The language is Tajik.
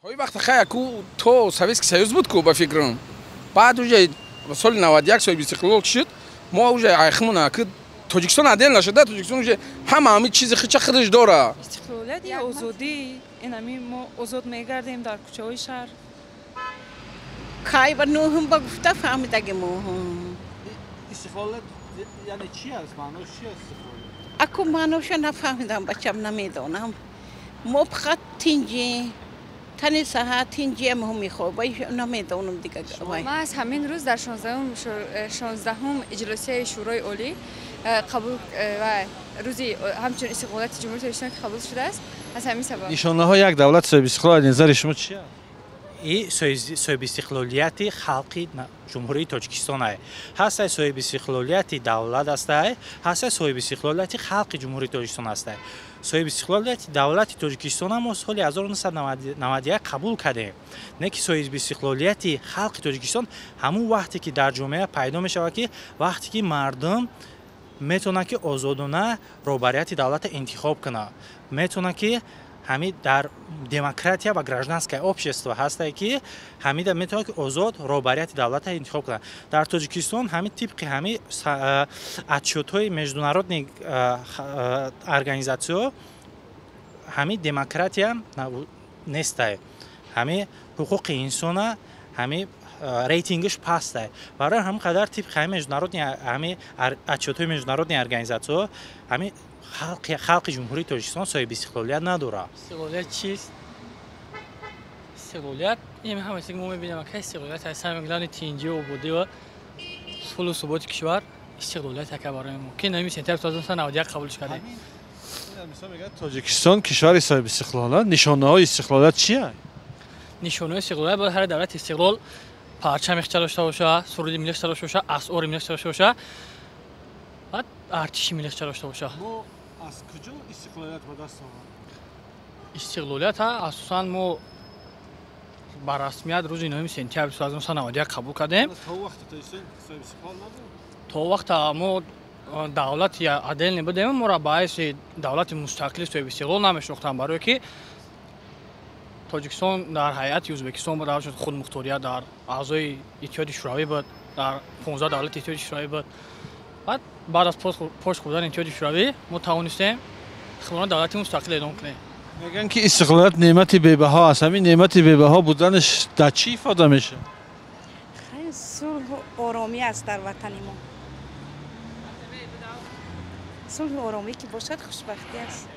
То вақт хай ку то Советский Союз буд ку, ба фикрам. Баъд уже соли 91 соҳиби истиқлол шуд, мо уже айхмона ки Тоҷикистон отдельно нашуда, Тоҷикистон уже ҳама ҳами чизи хича худаш дора. Истиқлолият я озодӣ, ин ҳами мо озод мегардем дар кӯчаҳои шаҳр. Кай ба нӯҳум ба гуфта фаҳмидаги мо. Истиқлолият яъне чи аст? Маънош чи аст истиқлолият? Аку маъноша нафаҳмидам, бачам, намедонам. Мо фақат тинҷӣ, тани саҳат тинҷия мо мехоҳ, вай намедонам дига. Вай. Ма аз ҳамин рӯз дар 16-ум иҷлосияи Шӯрои Олӣ қабул ва рӯзи ҳамчун истиқлолияти Ҷумҳурии Тоҷикистон ки қабул шудааст, аз ҳамин сабаб. Нишонаҳои як давлат соҳиби истиқлол аз назари шумо чи аст? И соҳибистиқлолияти халқи Ҷумҳурии Тоҷикистон ай ҳастай, соҳибистиқлолияти давлат ҳастай, ҳастай соҳибистиқлолияти халқи Ҷумҳурии Тоҷикистон ҳастай. Соҳибистиқлолияти давлати Тоҷикистона мо соли 1991 қабул кардем, не ки соҳибистиқлолияти халқи Тоҷикистон ҳамун вақте ки дар ҷомеа пайдо мешавад, ки вақте ки мардум метавонад, ки озодона роҳбарияти давлатро интихоб кунад, метавонад, ки ҳами дар демократия ва гражданское общество ҳастае, ки ҳамида метавонад, ки озод роҳбарияти давлатро интихоб кунад. Дар Тоҷикистон ҳами тибқи ҳами отчётҳои международный организатсияҳо ҳами демократия нестае, ҳами ҳуқуқи инсона ҳами рейтингиш пастае. Барои ҳамин қадар тибқи ҳами международный ҳами отчётҳои международный организатсияҳо ҳами халқи Ҷумҳурии Тоҷикистон соҳиби истиқлолият надорад. Истиқлолият чист? Истиқлолият ин ҳама чизе ки мо мебинем, ака, истиқлолият аст. Самое главное тинҷӣ, ободӣ ва сулҳу суботи кишвар истиқлолият, ака, барои мо, ки 9 сентябр 1991 қабулш кардем. Мисол мегӯяд, Тоҷикистон кишвари соҳиби истиқлолият. Нишонаҳои истиқлолият чи аст? Нишонаҳои истиқлолият бояд ҳар давлати истиқлол парчами хича дошта боша, суруди миллӣ хича дошта боша, асъори миллӣ хича дошта боша, баъд артиши миллӣ хича дошта боша. Мо аз куҷо истиқлолият ба даст овардем? Истиқлолията асосан мо ба расмият рӯзи 9 сентябри 1991 қабул кардем. То вақте Тоҷикистон соҳиби истиқлол набуд? То вақта мо давлати отдельный будем, моро ба ҳайси давлати мустақили соҳиби истиқлол намешинохтанд, барое ки Тоҷикистон дар ҳайати Ӯзбекистон буд, ҳамчун худмухторият дар аъзои Иттиҳоди Шӯравӣ буд, дар 15 давлати Иттиҳоди Шӯравӣ буд. Баъд аз пош хӯрдани Иттиҳоди Шӯравӣ мо тавонистем худро давлати мустақил эълон кунем. Мегӯянд, ки истиқлолият неъмати бебаҳо аст. Ҳамин неъмати бебаҳо буданаш дар чӣ ифода мешавад? Сулҳу оромӣ аст дар ватани мо. Сулҳу оромӣ ки бошад, хушбахтӣ аст.